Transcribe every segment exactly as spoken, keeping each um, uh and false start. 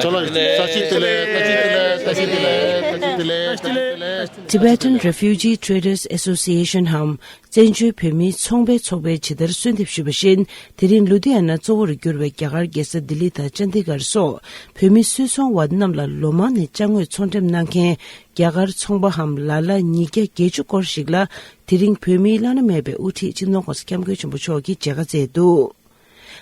ལགས། བཀྲ་ཤིས་བདེ་ལེགས། བཀྲ་ཤིས་བདེ་ལེགས། བཀྲ་ཤིས་བདེ་ལེགས། Tibetan Refugee Traders Association འམ་བཙན་བྱོལ་བོད་མིའི་ཚོང་པའི་ཚོགས་པས་ཇི་ལྟར་གསོལ་འདེབས་ཞུས་པ་བཞིན། དེ་རིང་ལུ་དྷི་ཡ་ན་གཙོ་བོར་གྱུར་བའི་རྒྱ་གར་རྒྱལ་ས་ལྡི་ལི་དང་ཅན་དི་གར་སོགས་བོད་མི་སུད་ཚོང་བ་རྣམས་ལ་ལོ་མང་ནས་ཅ་དངོས་ཚོང་འགྲེམས་གནང་མཁན་རྒྱ་གར་ཚོང་པ་འམ་ལ་ལ་ཉིས་བརྒྱ་བརྒྱད་ཅུ་སྐོར་ཞིག་ལ་དེ་རིང་བོད་མིའི་བླ་ན་མེད་པའི་དབུ་ཁྲིད་སྤྱི་ནོར་༸གོང་ས་༸སྐྱབས་མགོན་ཆེན་པོ་མཆོག་གིས་མཇལ་ཁ་བསྩལ་འདུག་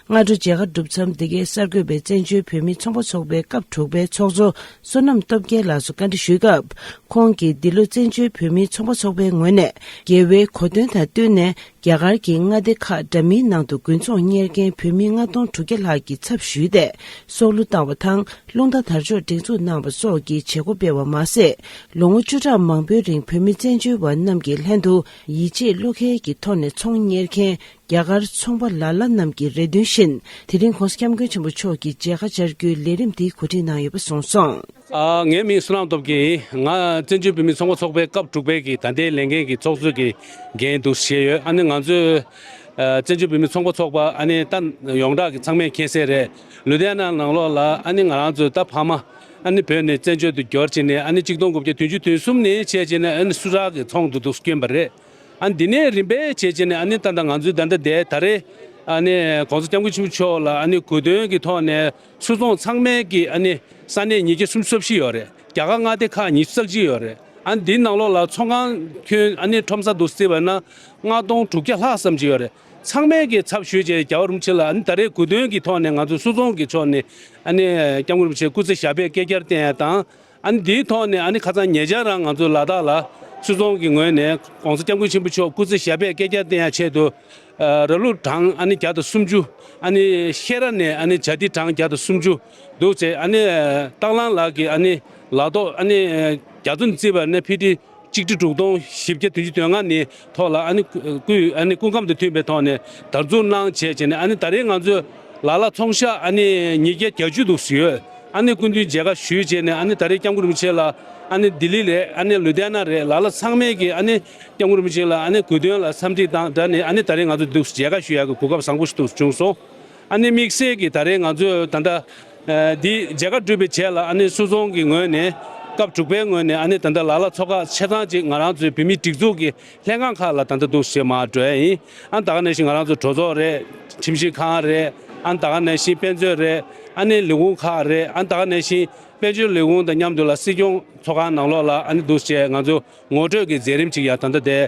སྔ་དྲོ་མཇལ་ཁ་གྲུབ་མཚམས། འདི་གའི་གསར་འགོད་པས་བཙན་བྱོལ་བོད་མིའི་ཚོང་པ་ཚོགས་པའི་སྐབས་དྲུག་པའི་ཚོགས་གཙོ་བསོད་ནམས་སྟོབས་རྒྱལ་ལགས་སུ་བཀའ་འདྲི་ཞུས་སྐབས། ཁོང་གིས་འདི་ལོ་བཙན་བྱོལ་བོད་མིའི་ཚོང་པ་ཚོགས་པའི་ངོས་ནས་རྒྱལ་བའི་གོ་སྟོན་དང་བསྟུན་ནས། རྒྱ་གར་གྱི་མངའ་སྡེ་ཁག་འདྲ་མིན་ནང་དུ་དགུན་ཚོང་གཉེར་མཁན་བོད་མི་ལྔ་སྟོང་དྲུག་བརྒྱ་ལྷག་གི་ཚབ་ཞུས་ཏེ། སྲོག་བླུ་བཏང་བ་དང་། རླུང་རྟ་དར་ལྕོག་སྒྲེང་འཛུགས་གནང་བ་སོགས་ཀྱི་བྱེད་སྒོ་སྤེལ་བ་མ་ཟད། ལོ་ངོ་བཅུ་ཕྲག་མང་པོའི་རིང་བོད་མི་བཙན་བྱོལ་བ་རྣམས་ཀྱི་ལྷན་དུ་ཡིད་ཆེས་བློ་འཁེལ་གྱི་ཐོག་ནས་ཚོང་གཉེར་མཁན་རྒྱ་གར་ཚོང་པ་ལ་ལ་རྣམས་ཀྱི་རེ་འདུན་བཞིན། དེ་རིང་༸གོང་ས་༸སྐྱབས་མགོན་ཆེན་པོ་མཆོག་གིས་མཇལ་ཁ་བཅར་རྒྱུའི་ལས་རིམ་འདི་གོ་སྒྲིག་གནང་ཡོད་པ་གསུངས་སོང་། ཨ། ངའི་མིང་བསོད་ནམས་སྟོབས་རྒྱལ་ཡིན། ང་བཙན་བྱོལ་བོད་མིའི་ཚོང་པ་ཚོགས་པའི་སྐབས་དྲུག་པའི་གི་ད་ལྟའི་ལས་འགན་གྱི་ཚོགས་གཙོ་གི་འགན་འདུག་བཞེས་ཡོད། ཨ་ནི་ང་ཚོས་ཨ་བཙན་བྱོལ་བོད་མིའི་ཚོང་པ་ཚོགས་པ་ཨ་ནི་ད་ཡོངས་གྲགས་ཀྱི་ཚང་མས་མཁྱེན་གསལ་རེད། ལུ་དྷི་ཡ་ན་ནང་ལོགས་ལ་ཨ་ནི་ང་རང་ཚོས་ད་ཕ་མ་ཨ་ནི་བོད་ནས་བཙན་བྱོལ་དུ་འབྱོར་བྱས་ནས། ཨ་ནི་གཅིག་སྟོང་དགུ་བརྒྱ་བདུན་ཅུ་དོན་གསུམ་ནས་བྱས་བྱས་ནས་ཨ་ནི་སུ་ཊར་གྱི་ཚོང་དུ་འདུག་བསྐྱོན་པ་རེད། ཨ་ནི་འདི་ནས་རིམ་པས་བྱས་བྱས་ནས་ཨ་ནི་ད་ལྟ་ང་ཚོའི་ད་ལྟ་དེ་ད་རེས་ཨ་ནི་༸གོང་ས་༸སྐྱབས་མགོན་ཆེན་པོ་མཆོག་ལ་ཨ་ནི་གོ་སྟོན་གྱི་ཐོག་ནས་སུད་ཚོང་ཚང་མས་ཀྱི་ཨ་ནི་ས་གནས་ཉིས་བརྒྱ་སུམ་ཅུ་རྩ་བཞི་ཡོད་རེད། རྒྱ་གར་མངའ་སྡེ་ཁག་ཉི་ཤུ་རྩ་གཅིག་ཡོད་རེད། ཨ་ནི་འདིའི་ནང་ལོགས་ལ་ཚོང་ཁང་ཁྱོན་ཨ་ནི་ཁྲོམ་ས་དུ་བརྩིས་པ་ན་ལྔ་སྟོང་དྲུག་བརྒྱ་ལྷག་ཙམ་ཅིག་ཡོད་རེད། ཚང་མས་ཀྱི་ཚབ་ཞུས་བྱས་རྒྱལ་བ་རིན་པོ་ཆེ་ལ་ཨ་ནི་ད་རེས་གོ་སྟོན་གྱི་ཐོག་ནས་ང་ཚོ་སུད་ཚོང་གི་ཕྱོགས་ནས་ཨ་ནི་༸སྐྱབས་མགོན་རིན་པོ་ཆེ་སྐུ་ཚེ་ཞབས་པད་བསྐལ་བརྒྱར་བརྟན་ཡ་དང་། ཨ་ནི་འདིའི་ཐོག་ནས་ཨ་ནི་ཁ་སང་ཉེ་ཆར་རང་ང་ཚོ་ལ་དྭགས་ལ་སུད་ཚོང་གི་ངོས་ནས་༸གོང་ས་༸སྐྱབས་མགོན་ཆེན་པོ་མཆོག་སྐུ་ཚེ་ཞབས་པད་བསྐལ་བརྒྱར་བརྟན་ཡ་ཆེད་དུ། ཨ་ར་ལུག་གྲངས་ཨ་ནི་བརྒྱ་དང་སུམ་ཅུ། ཨ་ནི་བཤས་ར་ནས་ཨ་ནི་ཇ་ཏི་གྲངས་བརྒྱ་དང་སུམ་ཅུ་འདུག་ཅེས། ཨ་ནི་སྟག་ལང་ལགས་ཀྱི་ཨ་ནི་ལག་ཐོག་ཨ་ནི་རྒྱ་མཚོ་ནས་བརྩིས་པ་ནས་ཕི་ཊི་གཅིག་ཁྲི་དྲུག་སྟོང་བཞི་བརྒྱ་བདུན་ཅུ་དོན་ལྔ་ནི་ཐོག་ལ་ཨ་ནི་སྐུ་ཨ་ནི་སྐུ་ཁམས་དང་མཐུན་པའི་ཐོག་ནས་དར་འཛུགས་གནང་བྱས་བྱས་ནས། ཨ་ནི་ད་རེས་ང་ཚོས་ལ་ལ་ཚོང་ཤག་ཨ་ནི་ཉིས་བརྒྱ་བརྒྱད་ཅུ་འདུག་ཡོད། ཨ་ནི་སྐུ་མདུན་མཇལ་ཁ་ཞུས་བྱས་ནས། ཨ་ནི་ད་རེས་༸སྐྱབས་མགོན་རིན་པོ་ཆེ་ལ་ཨ་ནི་ལྡི་ལི་རེད། ཨ་ནི་ལུ་དྷི་ཡ་ན་རེད། ལ་ལ་ཚང་མས་ཀྱི་ཨ་ནི་༸སྐྱབས་མགོན་རིན་པོ་ཆེ་ལ་ཨ་ནི་གོ་སྟོན་ལ་འཚམས་འདྲི་དང་སྦྲགས་ནས། ཨ་ནི་ད་རེས་ང་ཚོ་འདུག་མཇལ་ཁ་ཞུ་ཡག་གི་གོ་སྐབས་བཟང་པོ་ཞིག་འདུག་བྱུང་སོང་། ཨ་ནི་དམིགས་བསལ་གྱི་ད་རེས་ང་ཚོས་ད་ལྟ་ཨ་འདི་མཇལ་ཁ་གྲུབ་པའི་རྗེས་ལ་ཨ་ནི་སུད་ཚོང་གི་ངོས་ནས་སྐབས་དྲུག་པའི་ངོས་ནས་ཨ་ནི་ད་ལྟ་ལ་ལ་ཚོགས་ཁག་ཆ་ཚང་ཅིག་ང་རང་ཚོའི་བོད་མིའི་སྒྲིག་འཛུགས་ཀྱི་ལྷན་ཁང་ཁག་ལ་ད་ལྟ་འདུག་བྱས་མར་འགྲོ་ཡ་ཡིན། ཨ་ནི་ད་ག་ནང་བཞིན་ང་རང་ཚོ་གྲོས་ཚོགས་རེད། ཁྲིམས་ཞིབ་ཁང་རེད། ཨ་ནི་ད་ག་ནང་བཞིན་དཔེ་མཛོད་རེད། ཨ་ནི་ལས་ཁུངས་ཁག་རེད། ཨ་ནི་ད་ག་ནང་བཞིན་དཔལ་འབྱོར་ལས་ཁུངས་དང་མཉམ་དུ་ལ་སྲིད་སྐྱོང་ཚོགས་ཁང་ནང་ལོགས་ལ་ཨ་ནི་འདུག་བྱས་ང་ཚོ་ངོ་སྤྲོད་ཀྱི་མཛད་རིམ་ཅིག་ཡང་ད་ལྟ་དེ་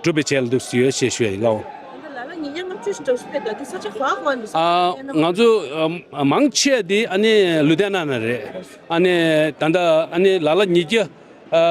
གྲུབ་པའི་རྗེས་ལ་འདུག་ཡོད་ཞེས་ཞུ་ཡ་ཡིན་ལགས། ད་ལྟ་ལ་ལ་ཉིས་བརྒྱ་ལྔ་བཅུ་ཞིག་འགྲོ་སྲིད་པའི་ད་དུང་ས་ཆ་ག་པར་འདུག་ཨ་ང་ཚོ་ཨ་མང་ཆེ་དེ་ཨ་ནི་ལུ་དྷི་ཡ་ན་ན་རེད། ཨ་ནི་ད་ལྟ་ཨ་ནི་ལ་ལ་ཉིས་བརྒྱ་ཨ་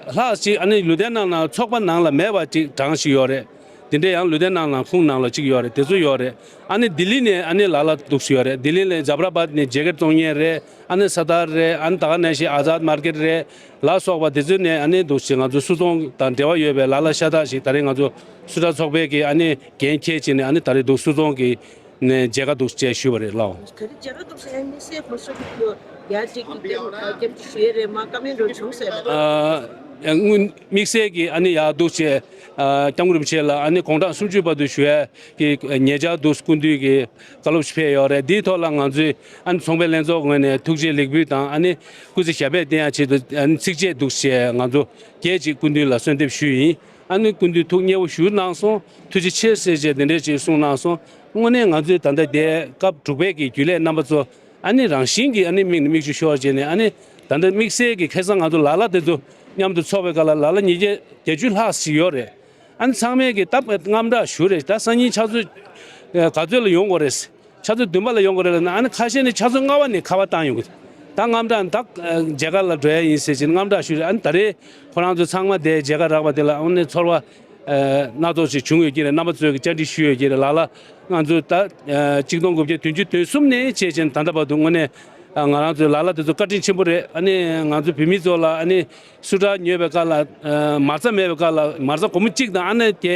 ལྷག་ཅིག་ཨ་ནི་ལུ་དྷི་ཡ་ན་ན་ཚོགས་པ་ནང་ལ་མེད་པ་ཅིག་གྲངས་ཤིག་ཡོད་རེད། དེ་འདྲ་ཡང་ལུ་དྷི་ཡ་ན་ནང་ཁོངས་ནང་ལ་གཅིག་ཡོད་རེད། དེ་ཚོ་ཡོད་རེད། ཨ་ནི་ལྡི་ལི་ནས་ཨ་ནི་ལ་ལ་འདུག་སེ་ཡོད་རེད། ལྡི་ལི་ནས་ཛ་བྷ་ར་བཱད་ནས་ཇེ་ཀེཊ་བཙོང་མཁན་རེད། ཨ་ནི་སད་དར་རེད། ཨ་ནི་ད་ག་ནང་བཞིན་ཨ་ཛཱད་མར་ཀེཊ་རེད་ལ་སོགས་པ་དེ་ཚོ་ནས་ཨ་ནི་འདུག་སེ་ང་ཚོ་སུད་ཚོང་དང་འབྲེལ་བ་ཡོད་པའི་ལ་ལ་ཤ་སྟག་ཞིག་ད་རེས་ང་ཚོ་སུད་ཊར་ཚོགས་པའི་གི་ཨ་ནི་འགན་འཁྱེར་བྱས་ནས། ཨ་ནི་ད་རེས་འདུག་སུད་ཚོང་གི་ནས་མཇལ་ཁ་འདུག་ཅེས་ཞུས་པ་རེད་ལགས། ག་རེ་མཇལ་ཁ་འདུག་ཟེར་ཡང་དམིགས་བསལ་ཁོང་ཚོ་གི་ཡར་ཅིག་གི་སྐྱབས་སྐྱབས་ཞུ་ཡས་རེད་མ་བཀའ་མོལ་འགྲོ་བྱུང་ཟེར། ཨ་ཡང་དངོས་དམིགས་བསལ་གྱི་ཨ་ནི་ཡར་འདུག་ཅེས་ཨ་སྐྱབས་མགོན་རིན་པོ་ཆེ་ལ་ཨ་ནི་དགུང་གྲངས་སུམ་ཅུ་བར་དུ་བཞུགས་ཡས་ཀྱི་ཉེ་ཆར་འདུག་སྐུ་མདུན་གྱི་བཀའ་སློབ་ཞིག་ཕེབས་ཡོད་རེད། འདིའི་ཐོག་ལ་ང་ཚོས་ཨ་ནི་ཚོང་པའི་ལྷན་ཚོགས་ངོས་ནས་ཐུགས་རྗེ་ལེགས་འབུལ་དང་། ཨ་ནི་སྐུ་ཚེ་ཞབས་པད་བརྟན་ཡག་ཆེད་དུ་ཨ་ནི་ཚིགས་བཅད་འདུག་ཅེས་ང་ཚོ་སྐད་ཅིག་སྐུ་མདུན་ལ་གསོལ་འདེབས་ཞུས་ཡིན། ཨ་ནི་སྐུ་མདུན་ཐུགས་མཉེས་པོ་ཞུ་གནང་སོང་། ཐུགས་རྗེ་ཆེ་ཟེར་བྱས་དེ་འདྲས་ཅིག་གསུངས་གནང་སོང་། དངོས་གནས་ང་ཚོའི་ད་ལྟ་དེ་སྐབས་དྲུག་པའི་གི་རྒྱུན་ལས་རྣམ་པ་ཚོ་ཨ་ནི་རང་བཞིན་གྱིས་ཨ་ནི་མིག་ནས་མིག་ཆུ་ཤོར་བྱས་ནས། ཨ་ནི་ད་ལྟ་དམིགས་བསལ་གྱི་ཁ་སང་ང་ཚོ་ལ་ལ་དེ་ཚོ་མཉམ་དུ་ཚོགས་པའི་སྐབས་ལ་ལ་ལ་ཉིས་བརྒྱ་བརྒྱད་ཅུ་ལྷག་ཞིག་ཡོད་རེད། ཨ་ནི་ཚང་མས་ཀྱི་ད་དངངས་སྐྲག་ཞུ་རེད། ད་སང་ཉིན་ཆུ་ཚོད་ག་ཚོད་ལ་ཡོང་དགོས་རེད། ཆུ་ཚོད་བདུན་པ་ལ་ཡོང་དགོས་རེད་ལབ་ན། ཨ་ནི་ཁ་ཤས་ནི་ཆུ་ཚོད་ལྔ་པ་ནས་ཁ་པར་བཏང་ཡོང་གི། ད་དངངས་སྐྲག་ད་མཇལ་ཁ་ལ་འགྲོ་ཡ་ཡིན་ཟེར་བྱས་དངངས་སྐྲག་ཞུ་རེད། ཨ་ནི་ད་རེས་ཁོ་རང་ཚོ་ཚང་མ་དེ་མཇལ་ཁ་རག་པ་དེ་ལ་དངོས་གནས་ཚོར་བ་སྣ་ཚོགས་ཤིག་བྱུང་ཡོད་ཀྱི་རེད། རྣམ་པ་ཚོས་ཀྱི་བཅར་འདྲི་ཞུས་ཡོད་ཀྱི་རེད། ལ་ལ་ང་ཚོ་ད་གཅིག་སྟོང་དགུ་བརྒྱ་བདུན་ཅུ་དོན་གསུམ་ནས་བྱས་བྱས་ད་ལྟ་བར་དུ་དངོས་གནས་ང་རང་ཚོའི་ལ་ལ་དེ་ཚོ་བཀའ་དྲིན་ཆེན་པོ་རེད། ཨ་ནི་ང་ཚོ་བོད་མི་ཚོ་ལ་ཨ་ནི་སུ་ཊར་ཉོས་པའི་སྐབས་ལ་མ་རྩ་མེད་པའི་སྐབས་ལ་མ་རྩ་སྒོར་མོ་གཅིག་དང་ཨ་ནི་དེ་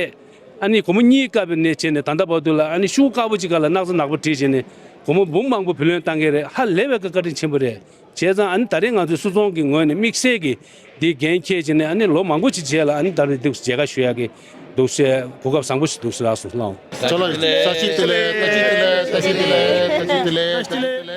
ཨ་ནི་སྒོར་མོ་གཉིས་བཀག་པའི་ནས་བྱས་ནས་ད་ལྟ་བར་དུ་ལ་ཨ་ནི་ཤོག་བུ་དཀར་པོ་གཅིག་སྒང་ལ་སྣག་ཚ་ནག་པོ་བྲིས་བྱས་ནས་སྒོར་མོ་འབུམ་མང་པོ་བུ་ལོན་བཏང་གི་རེད། ཧ་ལས་པའི་བཀའ་དྲིན་ཆེན་པོ་རེད། བྱས་ཙང་ཨ་ནི་ད་རེས་ང་ཚོའི་སུད་ཚོང་གི་ངོས་ནས་དམིགས་བསལ་གྱི་འདི་འགན་འཁྱེར་བྱས་ནས་ཨ་ནི་ལོ་མང་པོ་ཅིག་རྗེས་ལ་ཨ་ནི་ད་རེས་འདུག་མཇལ་ཁ་ཞུ་ཡག་གི་འདུག་ཟེར་གོ་སྐབས་བཟང་པོ་ཞིག་འདུག་ཟེར་ལགས་སོ། ལགས། ཅོ་ལགས་བཀྲ་ཤིས་བདེ་ལེགས། བཀྲ་ཤིས་བདེ་ལེགས། བཀྲ་ཤིས་བདེ་ལེགས། བཀྲ་ཤིས་བདེ་ལེགས།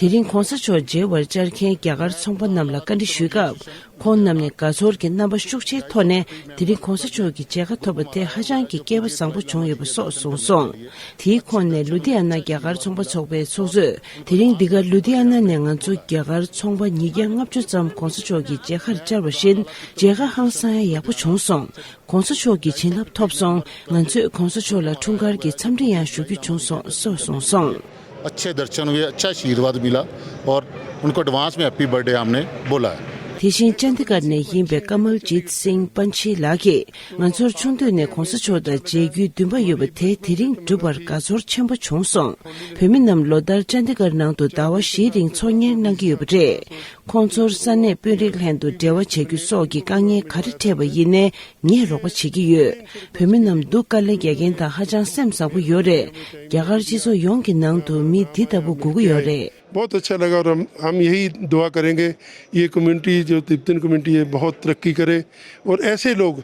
དེ་རིང་གོང་ས་མཆོག་མཇལ་བར་བཅར་མཁན་རྒྱ་གར་ཚོང་པ་རྣམས་ལ་བཀའ་འདྲི་ཞུས་སྐབས། ཁོང་རྣམས་ནས་དགའ་ཚོར་གྱི་རྣམ་པ་ཤུགས་ཆེའི་ཐོག་ནས་དེ་རིང་གོང་ས་མཆོག་གི་མཇལ་ཁ་ཐོབ་པ་དེ་ཧ་ཅང་གི་སྐལ་པ་བཟང་པོ་བྱུང་ཡོད་པ་སོགས་གསུངས་སོང་། དེའི་ཁོངས་ནས་ལུ་དྷི་ཨ་ན་རྒྱ་གར་ཚོང་པ་ཚོགས་པའི་ཚོགས་གཙོས། དེ་རིང་འདི་ག་ལུ་དྷི་ཨ་ན་ནས་ང་ཚོ་རྒྱ་གར་ཚོང་པ་ཉིས་བརྒྱ་ལྔ་བཅུ་ཙམ་གོང་ས་མཆོག་གི་མཇལ་ཁར་བཅར་བ་བཞིན་མཇལ་ཁ་ཧང་སང་ཡག་པོ་བྱུང་སོང་། གོང་ས་མཆོག་གི་བྱིན་རླབས་ཐོབ་སོང་། ང་ཚོས་གོང་ས་མཆོག་ལ་འཁྲུངས་སྐར་གྱི་འཚམས་འདྲི་ཡང་ཞུ་རྒྱུ་བྱུང་སོང་སོགས་གསུངས་སོང་། अच्छे दर्शन हुए, अच्छा आशीर्वाद मिला और उनको एडवांस में हैप्पी बर्थडे हमने बोला है। དེ་བཞིན་ཅན་དི་གར་ནས་ཡིན་པའི་ཀ་མལ་ཇིད་སིང་པན་ཆི་ལགས་ཀྱིས། ང་ཚོར་ཆུང་དུས་ནས་གོང་ས་མཆོག་དང་མཇལ་རྒྱུའི་འདུན་པ་ཡོད་པ་དེ་དེ་རིང་འགྲུབ་པར་དགའ་ཚོར་ཆེན་པོ་བྱུང་སོང་། བོད་མི་རྣམས་ལོ་ལྟར་ཅན་དི་གར་ནང་དུ་ཟླ་བ་བཞིའི་རིང་ཚོང་གཉེར་གནང་གི་ཡོད་པ་རེད། ཁོང་ཚོར་ས་གནས་དཔོན་རིགས་ལྷན་དུ་འབྲེལ་བ་བྱེད་རྒྱུ་སོགས་ཀྱི་དཀའ་ངལ་ག་རེ་འཕྲད་པ་ཡིན་ནའི་ངས་རོགས་པ་བྱེད་ཀྱི་ཡོད། བོད་མི་རྣམས་སྡུག་དཀའ་ལས་རྒྱག་མཁན་དང་ཧ་ཅང་སེམས་བཟང་པོ་ཡོད་རེད། རྒྱ་གར་སྤྱི་ཚོགས་ཡོངས་ཀྱི་ནང་དུ་མི་འདི་ལྟ་བུ་དགོས་ཀྱི་ཡོད་རེད། बहुत अच्छा लगा और हम हम यही दुआ करेंगे ये कम्युनिटी जो तिब्बतन कम्युनिटी है बहुत तरक्की करे और ऐसे लोग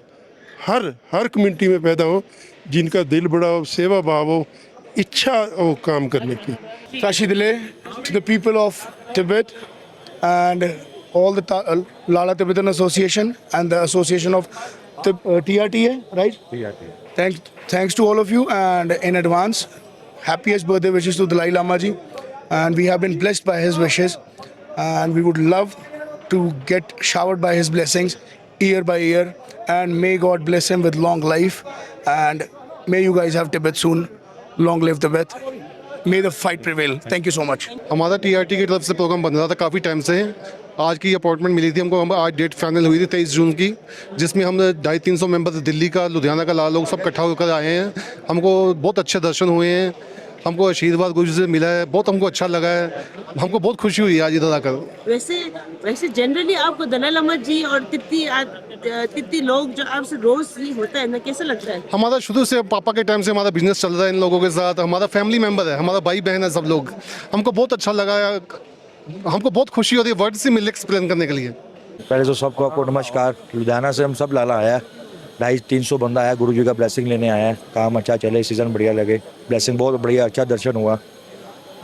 हर हर कम्युनिटी में पैदा हो जिनका दिल बड़ा हो सेवा भाव हो इच्छा हो काम करने की। Tashi Delek to the people of Tibet and all the Ta- Lala Tibetan Association and the Association of Tib- uh, T R T A, right? Thanks, thanks to all of you and in advance, happiest birthday wishes to Dalai Lama ji. And we have been blessed by his wishes and we would love to get showered by his blessings year by year and may God bless him with long life and may you guys have Tibet soon. Long live Tibet. May the fight prevail. Thank you so much. हमारा टीआरटी की तरफ से प्रोग्राम बन रहा था काफ़ी टाइम से। आज की अपॉइंटमेंट मिली थी हमको, हम आज डेट फाइनल हुई थी तेईस जून की, जिसमें हम ढाई तीन सौ मेंबर्स दिल्ली का, लुधियाना का, लाला लोग सब इकट्ठा होकर आए हैं। हमको बहुत अच्छे दर्शन हुए हैं, हमको आशीर्वाद गुरु जी से मिला है, बहुत हमको अच्छा लगा है, हमको बहुत खुशी हुई आज इधर आकर। वैसे वैसे जनरली आपको दलाई लामा जी और तिब्बती आ- तिब्बती लोग जो आपसे रोज ये होता है ना, कैसा लगता है? हमारा शुरू से पापा के टाइम से हमारा बिजनेस चल रहा है इन लोगों के साथ। हमारा फैमिली मेंबर है, हमारा भाई बहन है सब लोग। हमको बहुत अच्छा लगा है, हमको बहुत खुशी हो रही है वर्ड से मिल एक्सप्लेन करने के लिए। पहले तो सबको आपको नमस्कार। लुधियाना से हम सब लाला आया है, ढाई तीन सौ बंदा आया, गुरु जी का ब्लेसिंग लेने आया है। काम अच्छा चले, सीजन बढ़िया लगे, ब्लेसिंग बहुत बढ़िया, अच्छा दर्शन हुआ,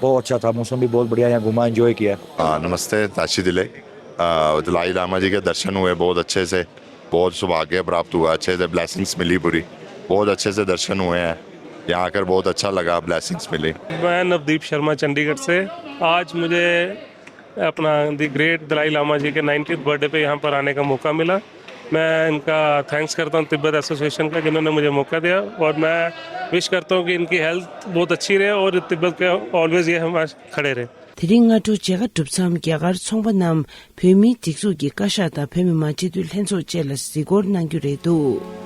बहुत अच्छा था, मौसम भी बहुत बढ़िया, यहाँ घूमा, एंजॉय किया। हाँ, नमस्ते, ताशी दिले। अ, दलाई लामा जी के दर्शन हुए बहुत अच्छे से, बहुत सौभाग्य प्राप्त हुआ, अच्छे से ब्लेसिंग्स मिली पूरी, बहुत अच्छे से दर्शन हुए हैं, यहाँ आकर बहुत अच्छा लगा, ब्लेसिंग्स मिली। मैं नवदीप शर्मा चंडीगढ़ से। आज मुझे अपना द ग्रेट दलाई लामा जी के नाइन्टीथ बर्थडे पे यहाँ पर आने का मौका मिला। मैं इनका थैंक्स करता हूँ तिब्बत एसोसिएशन का, जिन्होंने मुझे मौका दिया, और मैं विश करता हूँ कि इनकी हेल्थ बहुत अच्छी रहे और तिब्बत के ऑलवेज ये हमारे खड़े रहे। དེ་རིང་སྔ་དྲོ་མཇལ་ཁ་གྲུབ་མཚམས་རྒྱ་གར་ཚོང་པ་རྣམས་བོད་མིའི་སྒྲིག་འཛུགས་ཀྱི་བཀའ་ཤག་དང་བོད་མི་མང་སྤྱི་འཐུས་ལྷན་ཚོགས་བཅས་ལ་གཟིགས་སྐོར་གནང་རྒྱུ་རེད་འདུག།